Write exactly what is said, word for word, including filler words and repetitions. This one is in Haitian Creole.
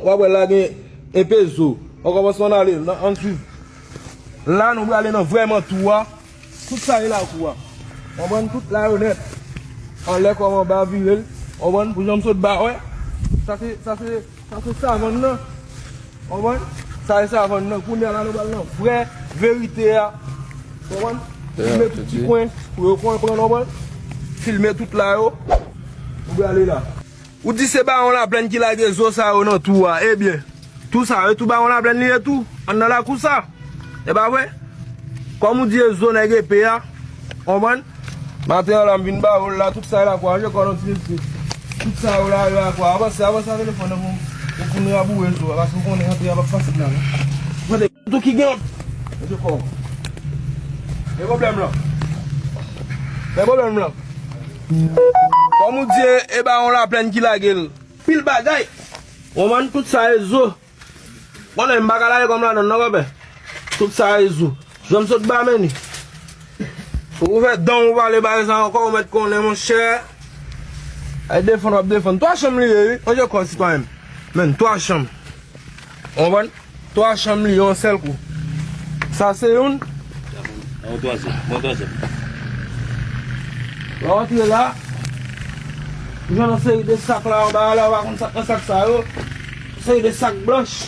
W ap wè la gen enpe zo. An kòmansman n ale, nan, ann swiv. La, nou prale nan vrèman tou a. Tout sa e lakou a. Konprann? Tout la yo nèt. Anlè kòm anba vire l. Konprann? Pou jan m sot ba, wè. Sa se, sa se, sa se savann nan. Konprann? Sa e savann nan. Kounye a la, nou pral nan vrè verite a. Konprann? Filme tout ti kwen pou yo konprann, konprann? Filme tout la yo. Nou prale la. Ou di se Bawon Laplèn ki lage zo sa yo nan tou a. Ebyen, tou sa, e tou Bawon Laplèn li ye tou, anndan lakou sa. E pa vre? Kòm ou di e zo nèg epe a, konprann? Maten an la, m vin ba ou l la, tout sa e lakou a, je kò nan ti mesye. Tout sa yo la, yo lakou a. Avanse, avanse ak telefòn nan pou, pou, pou nou raboure zo a, paske ou konnen antre a p ap fasil la, non. Tande, tou ki gen yon. Mesye kò. Men pwoblèm lan. Men pwoblèm lan. Kòm ou di e, e Bawon Laplèn ki lage l. Pil bagay. Konprann? Tout sa e zo. Konnen m pa ka lage kò m ladann non, konpè. Tout sa e zo. Jan m sot ba men li. Fòk ou fè dan ou pale bagay sa ankò, ou mèt konnen, monchè. Ay defann, w ap defann. Twa chanm li ye, wi. Manje kò sitwayen m. Men, twa chanm. Konprann? Twa chanm li yon sèl kou. Sa se youn. Bon, twazyèm. Bon, twazyèm. Lè w antre la, ou jwenn yon seri de sak la anba a la, ou pa konn sa k nan sak sa yo. Yon seri de sak blanch.